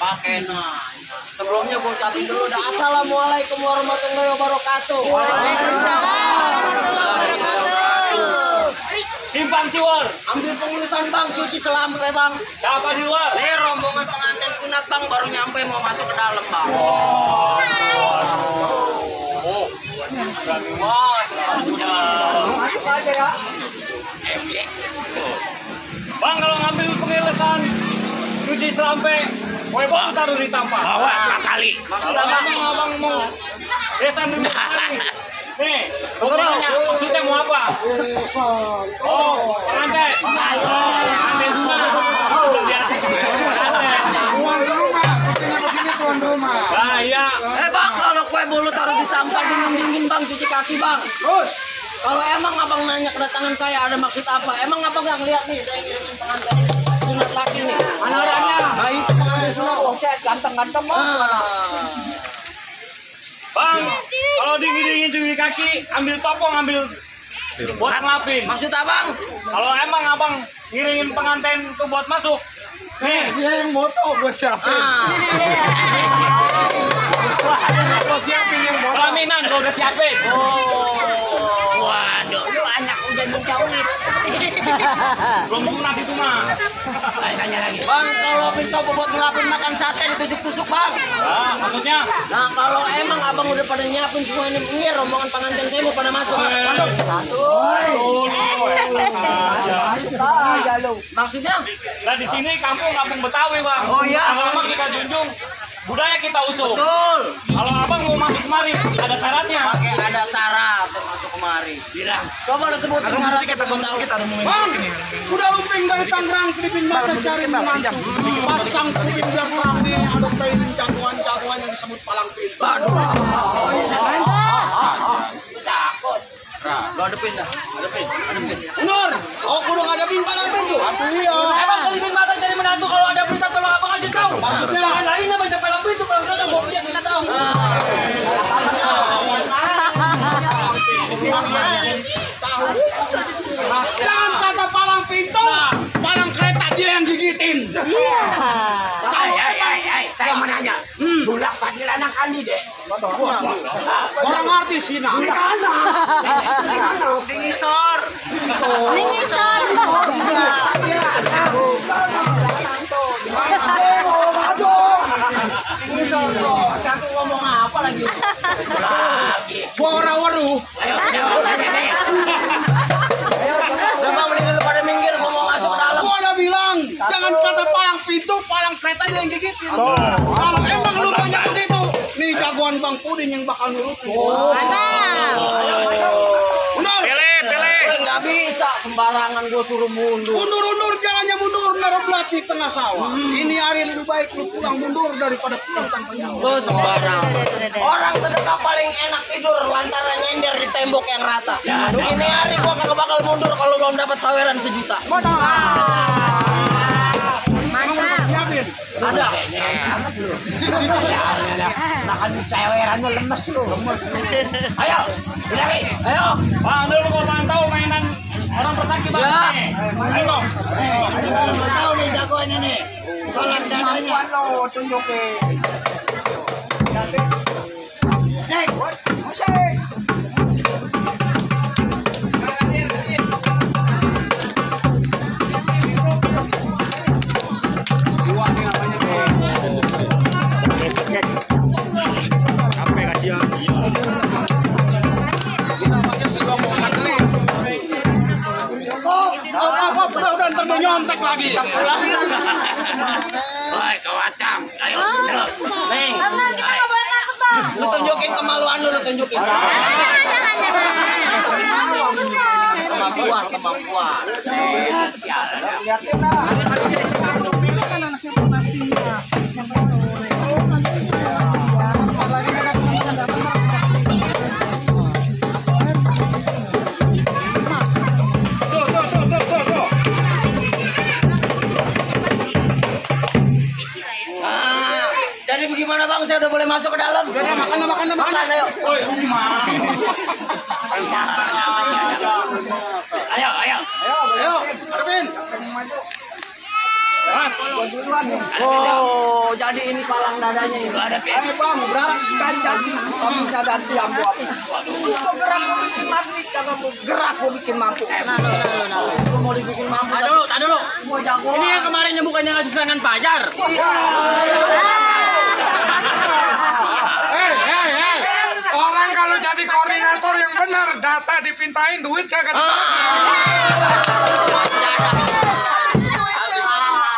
pakai sebelumnya gue ucapin dulu dah assalamualaikum warahmatullahi wabarakatuh. Waalaikumsalam warahmatullahi wabarakatuh. Simpang siwar. Ambil pengurusan bang, cuci selampe bang. Siapa di luar? Ini rombongan pengantin sunat bang, baru nyampe mau masuk ke dalam bang. Berani banget. Masuk aja ya. Bang, kalau ngambil pengilesan cuci selampe, boleh bang taruh di tampah. Bawa kali. Maksudnya bang, Abang mau besan dulu. Nih, pokoknya maksudnya mau apa? Oh, pengantin. Pengantin sunat. Udah biasa pengantin. Tuan rumah. Nah, iya. bang kalau kue bolu taruh di tampah dingin bang, cuci kaki bang. Terus. Kalau emang abang nanya kedatangan saya ada maksud apa? Emang abang nggak ngeliat nih saya ngirim pengantin sunat laki nih? Mana orangnya? Nah itu pengantin sunat. Oh, saya ganteng-ganteng banget. Bang, kalau dingin-dingin cuci kaki, ambil topong, ambil buat ngelapin. Maksud abang? Kalau emang abang ngiringin pengantin tuh buat masuk, nih, Dia yang moto gue siapin. Gue siapin yang moto. pelaminan gua udah siapin. Waduh, lu anak udah mencawit. Belum sunat itu mah. Ayo tanya lagi. Bang, kalau pintu buat ngelapin makan sate ditusuk-tusuk bang. Nah, maksudnya? Nah kalau emang abang udah pada nyiapin semua ini rombongan pengantin saya mau pada masuk. Masuk aja lu. Maksudnya? Nah di sini kampung Betawi bang. Oh, iya. Lama kita junjung, budaya kita usung. Betul. Kalau abang mau masuk kemari, ada syaratnya. Pakai ada syarat masuk kemari. Bilang. Coba lu sebutin syarat kita mau tahu. Bang, udah lumping dari Tangerang, Filipin Mata cari mantu. Pasang Filipin belakang nih, ada kain jagoan-jagoan yang disebut palang pintu. Aduh. Takut. Lu hadepin dah. Hadepin. Mundur. Oh, kudu ngadepin palang pintu. Iya. Emang Filipin Mata cari menantu kalau ada berita tolong abang kasih tahu. Maksudnya Lainnya baca palang pintu, palang pintu gua punya tidak tahu. jangan kata palang pintu, palang kereta dia yang gigitin. Ay, saya mau nanya. Bulak sakit anak Andi deh. Orang artis sih nah. Dingisor. Ningisor. Dingisor. Aku ngomong apa lagi? Suara waru. Udah bang, mendingan lu pada minggir, gua mau masuk ke dalam. Gua udah bilang, jangan kata palang pintu, palang kereta dia yang gigitin. Kalau emang lu banyak begitu, nih jagoan Bang Puding yang bakal nurutin. Mundur. Gue nggak bisa sembarangan gue suruh mundur. Mundur, jangannya mundur, naruh belati tengah sawah. Ini hari lebih baik lu pulang mundur daripada pulang tanpa nyawa. Gue sembarang. Orang sedekah paling enak tidur lantaran nyender di tembok yang rata. Ini hari gue kagak bakal mundur kalau belum dapat saweran sejuta. Yakin? Ada. Makan sawerannya lemes lu. Ayo, bilangin. Ayo. Bang, dulu gua pantau mainan orang persaki bang. Ya. Ayo. Tahu nih jagoannya nih. Kalau dananya lo tunjukin. Nanti. Musik. Musik. Udah ntar dia nyontek lagi. Woi, kawatang. Ayo, terus. Neng. Tenang, kita nggak boleh takut bang. Lu tunjukin kemaluan lu tunjukin. Jangan. Kemampuan. Liatin lah. Ah, jadi bagaimana bang? Saya udah boleh masuk ke dalam? Udah makan. Ayo. Woi, gimana? Ayo. Ayo, Arvin. Oh, jadi ini palang dadanya ini. Ayo bang, berharap sekali jadi kamunya dan diam buat. Mau gerak mau bikin mati, kalau mau gerak mau bikin mampu. Nah. Mau dibikin mampu. Tak dulu. Mau jago. Ini yang kemarinnya bukannya ngasih serangan pajar. Hei. Orang kalau jadi koordinator yang benar, data dipintain, duit kagak dibagi.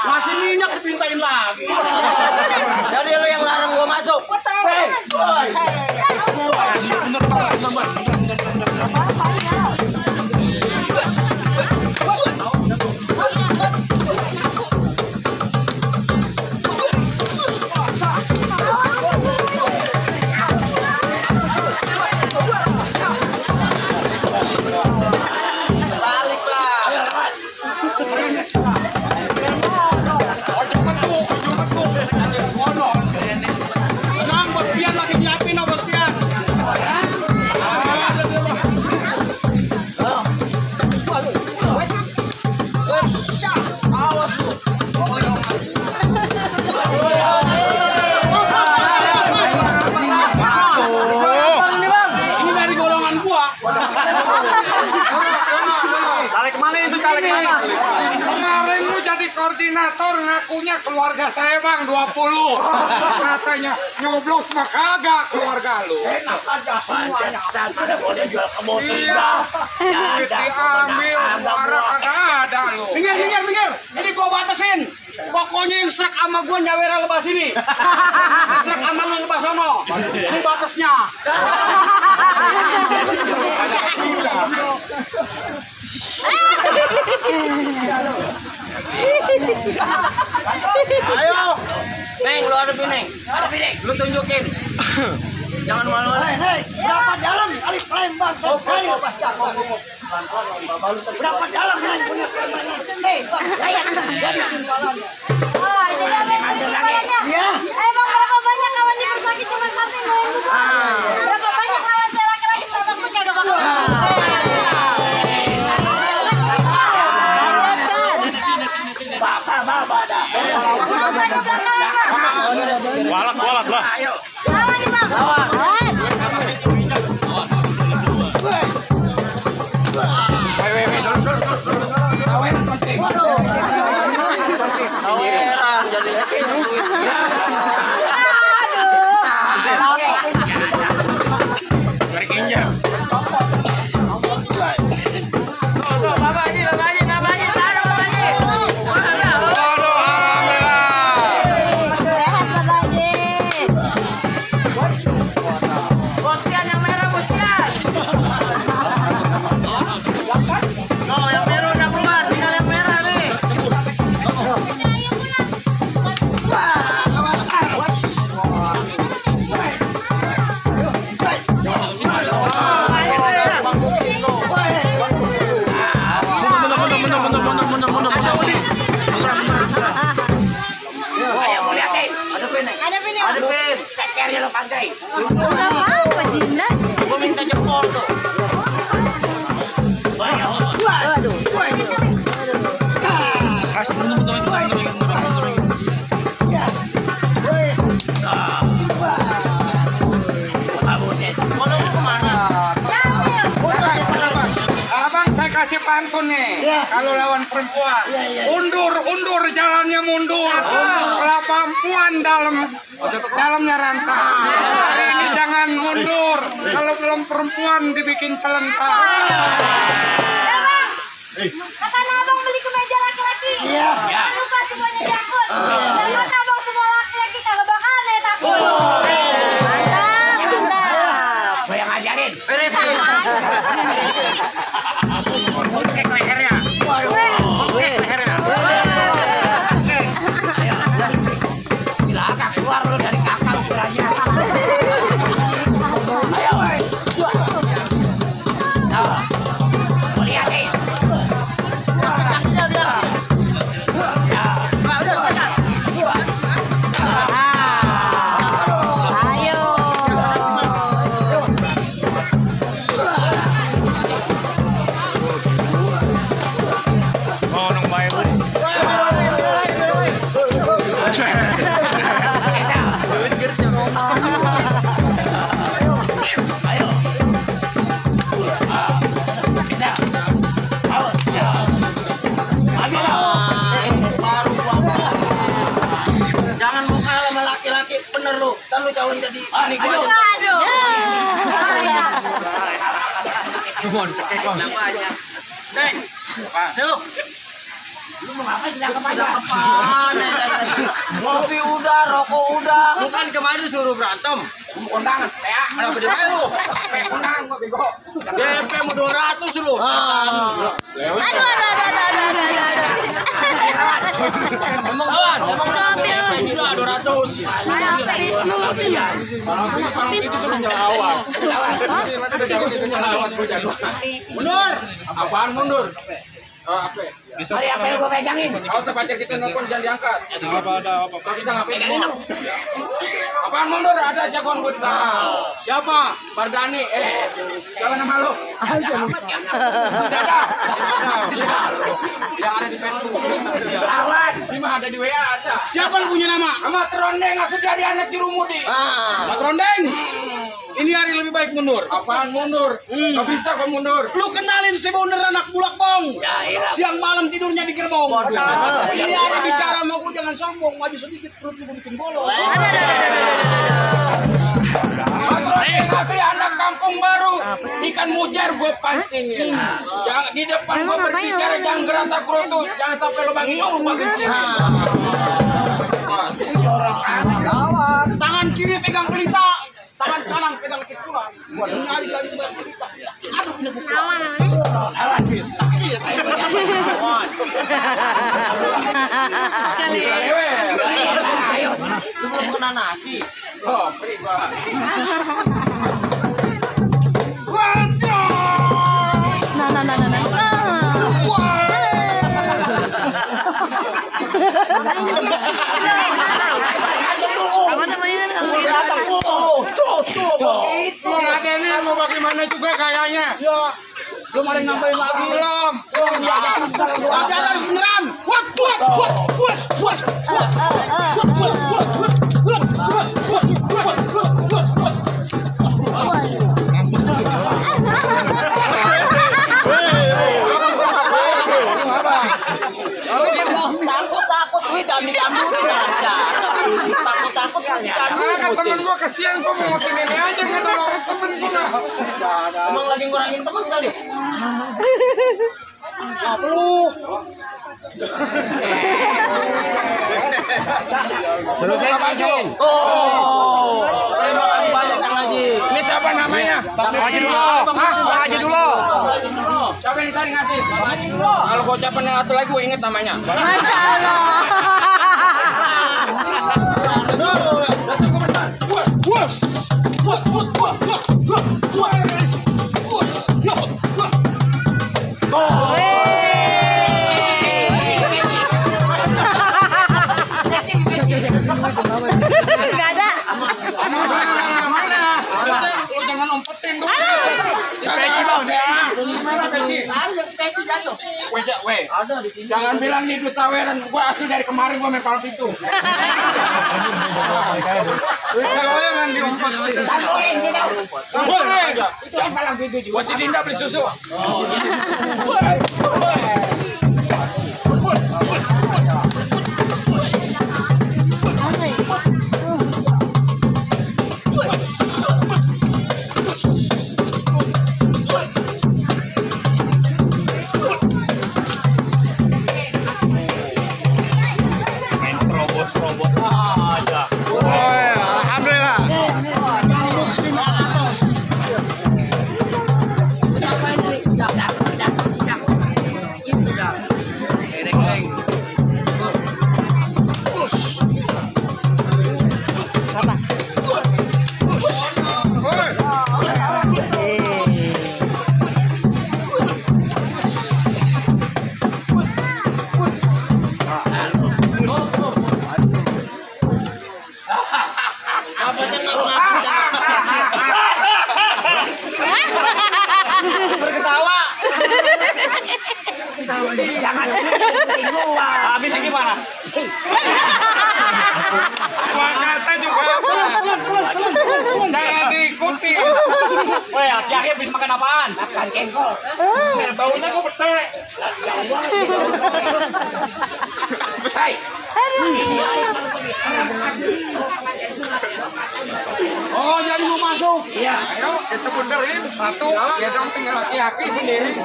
Masih minyak dipintain lagi. Jadi lu yang larang gua masuk. Tenang, Bos Pian lagi nyiapin, oh, Bos Pian. Awas lu. Ini dari golongan gua. Tarik kemana itu? Tarik kemana? Kemarin lu jadi koordinator ngakunya keluarga saya bang 20. Katanya nyoblos mah kagak keluarga lu. Enak aja semuanya. Ada boleh jual kebun. Iya. Duit diambil, suara kagak ada lu. Minggir. Ini gua batasin. Pokoknya yang serak sama gua nyawera lepas sini. Serak sama lu lepas sono. Ini batasnya. Ayo. Neng, lu hadapin Neng. Lu tunjukin. Jangan malu-malu. Berapa dalam kali pelembang sekali pasti aku. Berapa dalam yang punya pelembang? Bang, saya jadi timbalan. Oh, ini namanya timbalannya. Iya. Emang berapa banyak kawan yang bersakit cuma satu yang goyang buku? Berapa banyak kawan saya laki-laki setapak pun kagak bakal. Bapak dah. Langsung saya ke belakang, Pak. Walak lah. Lawan nih, Bang. Taweran jadi. Hadapin. Cekernya lo pantai. Udah mau, Pak Jinan. Gua minta jempol tuh. Kalau lu kemana? Abang saya kasih pantun nih. Kalau lawan perempuan, undur jalannya mundur. Perempuan dalamnya rantau. Hari ini jangan mundur. Kalau belum perempuan dibikin celentang. Bang, katanya abang beli kemeja laki-laki. Iya. Lupa semuanya diangkut. Dan kata abang semua laki-laki kalau bakal nih takut. Mantap. Gue yang ngajarin. Beresin. Oke lehernya. Oke lehernya. Bila agak keluar lo dari kakak ukurannya. Ayo wes. Mau lihat nih. Baru gua. Jangan mau kalah sama laki-laki, bener lu. Ntar lu jauhin jadi Aduh. namanya. Neng, tuh. Lu mau ngapain sedang Sudah kemana? kemana? Kopi udah, rokok udah. Bukan kemarin suruh berantem. Kondangan, ya. Kenapa dia main lu? Kondangan gua bego. DP mau 200 lu. Kawan, ini udah 200. Kalau itu suruh jawab. Mundur. Apaan mundur? Apa? Hari apa yang gua pegangin? Kalau terpacar kita nelfon jangan diangkat. Ada apa? Kau kita ngapain? Apaan mundur? Ada jagoan gue di belakang. Siapa? Bardani, siapa nama lu? Sudah ada. Yang ada di Facebook. Lawan. Ini mah ada di WA ada. Siapa lu punya nama? Sama Terondeng asal dari anak Jurumudi. Pak Rondeng. Ini hari lebih baik mundur. Apaan mundur? Gak bisa kau mundur. Lu kenalin si Boner anak bulak bong. Siang malam tidurnya di gerbong. Ini hari bicara sama aku jangan sombong. Maju sedikit perut lu bikin bolong. Mas Terondeng asli anak kampung baru. Ikan mujar gue pancingin. Jangan di depan gue berbicara jangan gerata kerutu. Jangan sampai lo bagi lu kencing. Tangan kiri pegang pelita. Tangan kanan pegang pikulan. Ini hari lagi bayar pelita. Ayo, lu belum kena nasi. Oh, pribadi. Lu ngadenin mau bagaimana juga kayaknya. Ya, belum ada yang nambahin lagi. Belum. Ada harus beneran. Takut, wih, jangan dikandutin aja. Takut, jangan Kan temen dikandutin. gua kesian gua mau ngotin ini aja nggak nolongin temen gua. Emang lagi ngurangin teman kali? Apa lu? Suruh buka baju. Oh, terima kasih banyak Kang Haji. Ini siapa namanya? Kang Haji dulu. Bang Haji dulu. Siapa yang tadi ngasih? Bang Haji dulu. Kalau gua ucapin yang satu lagi gua inget namanya. Masya Allah. Gak ada. Mana? Lu jangan umpetin dulu. Peci bang. Gimana peci? Weh. Ada di sini. Jangan bilang nih duit saweran. Gua asli dari kemarin gua main palp itu. Duit saweran diumpetin. Sampurin sini. Sampurin. Itu yang palang pintu juga. Gua si Dinda beli susu. Robot aja. Alhamdulillah. Apa sih ngapa-ngapain jangan Berketawa. Jangan. Habisnya gimana? Gua kata juga jangan diikuti. Woi, aki-aki habis makan apaan? Makan kengkol. Baunya kok petek. Hai. Oh, jadi mau masuk. Iya. Ayo kita benerin satu, ya dong tinggal laki-laki sendiri.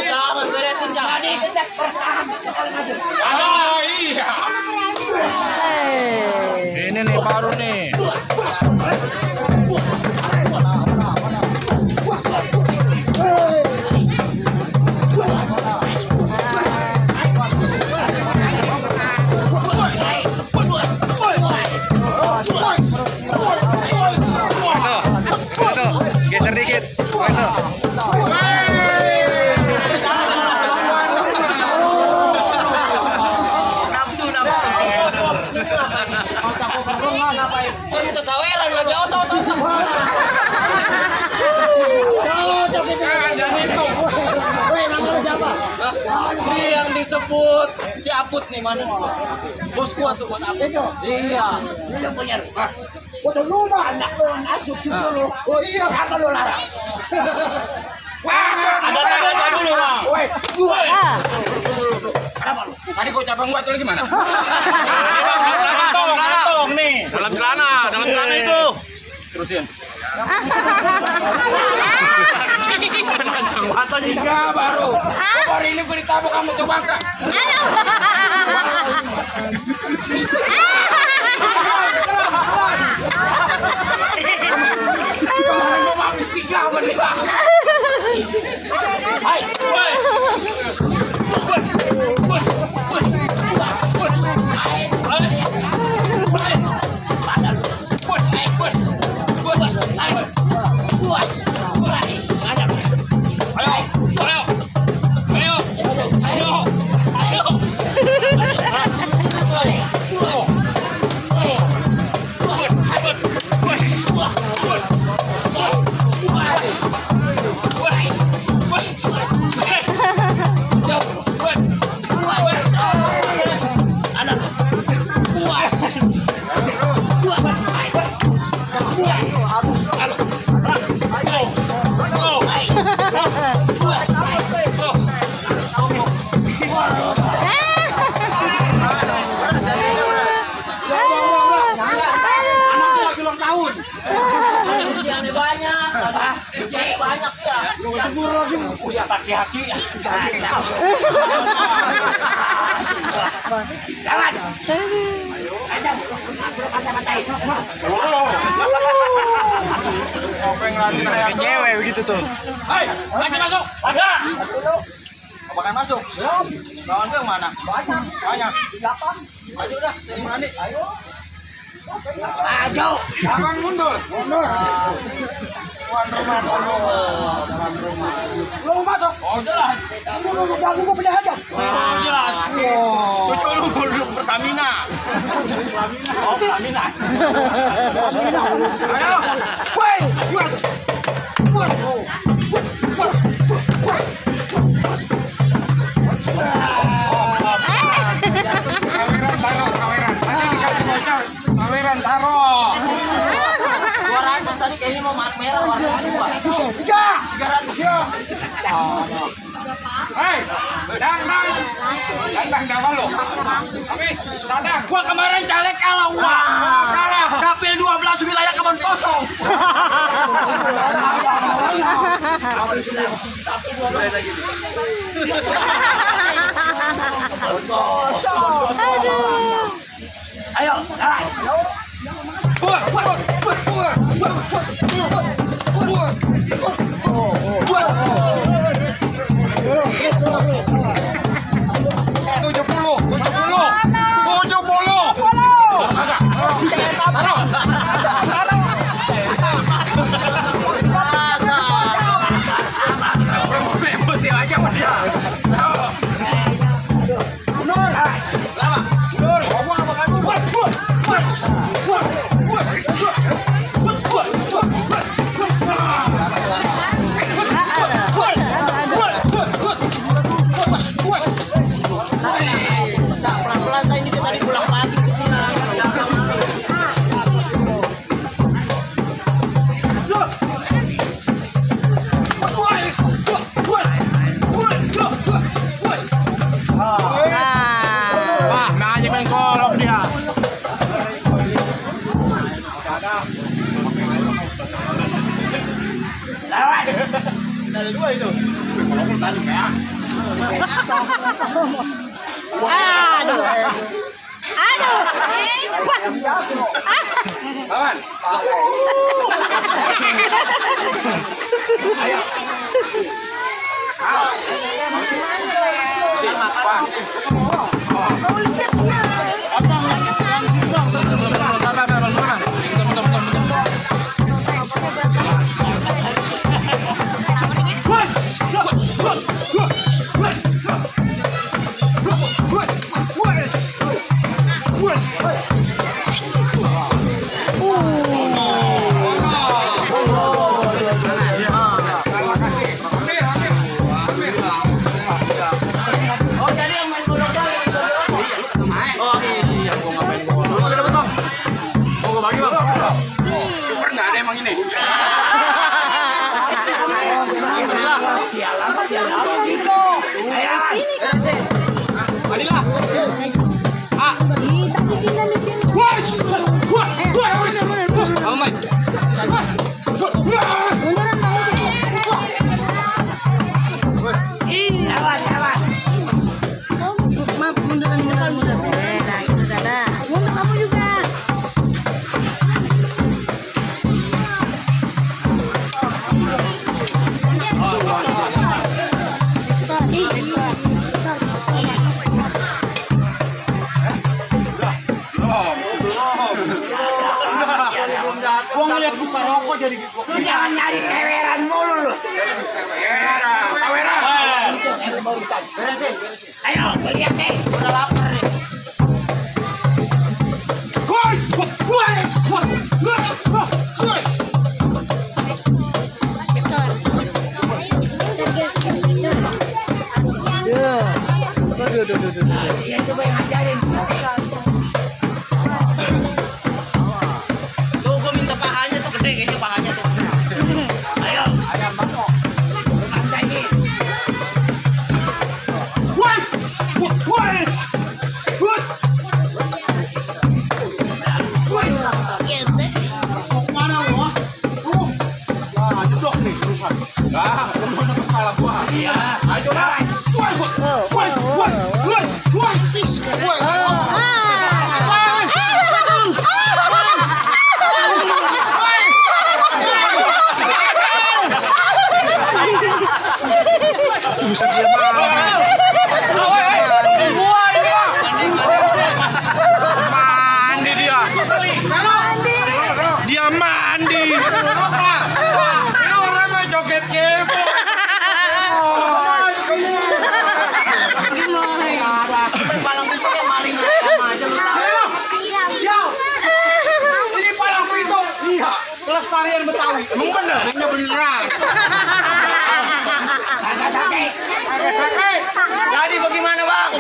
Jangan beresin jangan. Oh iya. Ini nih baru nih. Geser dikit. Kau minta saweran lagi. Usah. Si yang disebut si Aput nih mana? Bosku atau bos Aput? Iya. Dia punya rumah. Udah rumah anak lo masuk cucu lo. Oh iya, apa lo larang? Ada tanda dulu, Bang. Woi, Kenapa lu? tadi kau cabang gua tuh lagi mana? Kantong nih. Dalam celana itu. Terusin. Kencang banget aja. Tiga baru. Baru ini gua ditabuk kamu coba angkat. Kemarin gua habis 3 menit. Hai. Woi. Banyak ya. Usah haki-haki. Lawan. Cewek begitu tuh. Hai, masih masuk. Ada. Apakah masuk? Belum. Lawan gue yang mana? Banyak. 8. Maju dah. Saya berani. Ayo. Maju. Abang mundur. Tuan rumah dulu. Tuan rumah. Lo mau masuk? Oh jelas. Lu punya hajat. Oh jelas. Cucu lu mau duduk Pertamina. Oh Pertamina. Ayo. Woi, puas. Saweran. Tadi dikasih bocor. Saweran taruh. 200 tadi kayaknya mau merah warna 2. 300. Ya. Hei, Dandang jawab lo. Habis, Dadang. Gua kemarin caleg kalah uang. Kalah. Dapil 12 wilayah kebun kosong. Ayo, jalan. Emosi aja Mas. Ada dua itu. Aduh. Aduh. Lawan. Gua ngeliat buka rokok jadi Lu jangan nyari keweran mulu lu. Beresin. Ayo, lihat nih. Udah lapar nih. Iya, coba yang ngajarin. Tuh, gua minta pahanya tuh gede kayaknya pahanya tuh. Ayo. Ayam bangkok. Manjain. mana lu? Wah, jeblok nih urusan. Lah, lu mau nembus kepala gua. Iya. Ayo, lah. Buset dia mandi dia. Dia mandi. Ini orang mah joget kepo. Palang itu kayak maling ayam aja lu tahu. Ini palang pintu. Iya. Kelestarian Betawi. Emang bener? Ini beneran. Agak sakit. Agak sakit. Jadi bagaimana, Bang?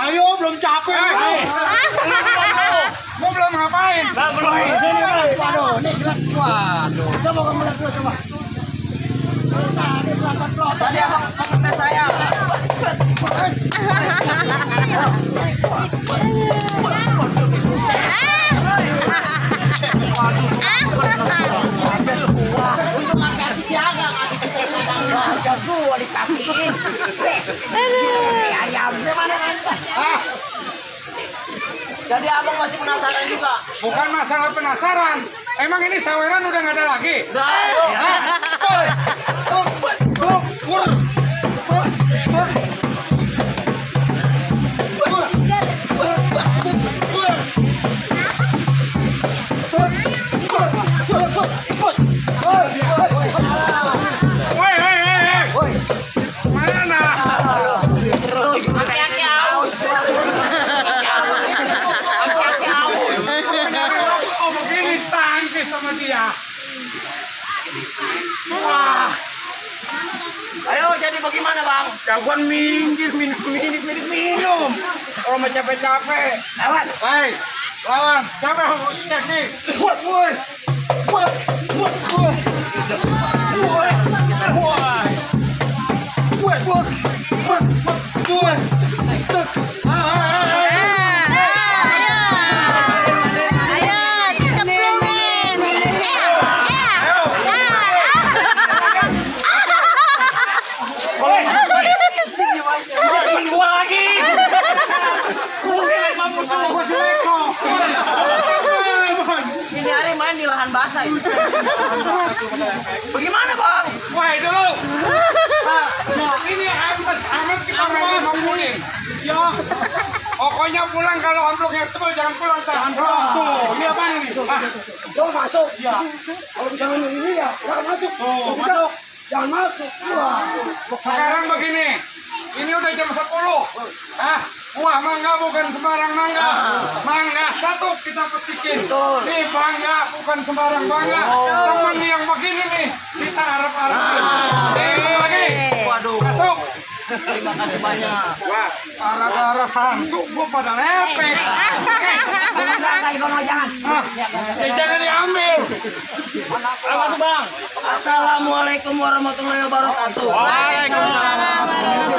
Ayo, belum capek. Gua belum ngapain. Sini, Bang. Waduh, ini gelap. Waduh. Coba kamu lihat dulu, coba. Tadi berangkat pelot. Tadi abang tes saya. Untuk kaki siaga, kaki kita sedang jago dikakiin. Ayam gimana kan? Jadi abang masih penasaran juga. Bukan masalah penasaran. Emang ini saweran udah nggak ada lagi? Udah. Mana? Aki-aki aus. Aki-aki aus. Oh begini tangkis sama dia. Wah. Ayo jadi bagaimana, Bang? Jagoan minggir minum. Kalau mau capek-capek. Lawan. Baik. Lawan. Siapa yang mau nih? Bus. tahan basah itu. Bagaimana bang? Wah dulu. Nah, ini amat kita main ngomongin. Ya, Pokoknya pulang kalau amplopnya tebal jangan pulang tahan. tuh, ini apa ini? Jangan masuk. Kalau bisa ini ya, jangan masuk. Kalau bisa, jangan masuk. Wah. Sekarang begini, ini udah jam 10. Buah mangga bukan sembarang mangga. Mangga satu kita petikin. Nih mangga bukan sembarang mangga. Temen yang begini nih kita harap-harapin. Lagi. Waduh. Masuk. Terima kasih banyak. Wah, gara-gara samsuk gua pada lepek. Jangan diambil. Apa tuh bang? Assalamualaikum warahmatullahi wabarakatuh. Waalaikumsalam.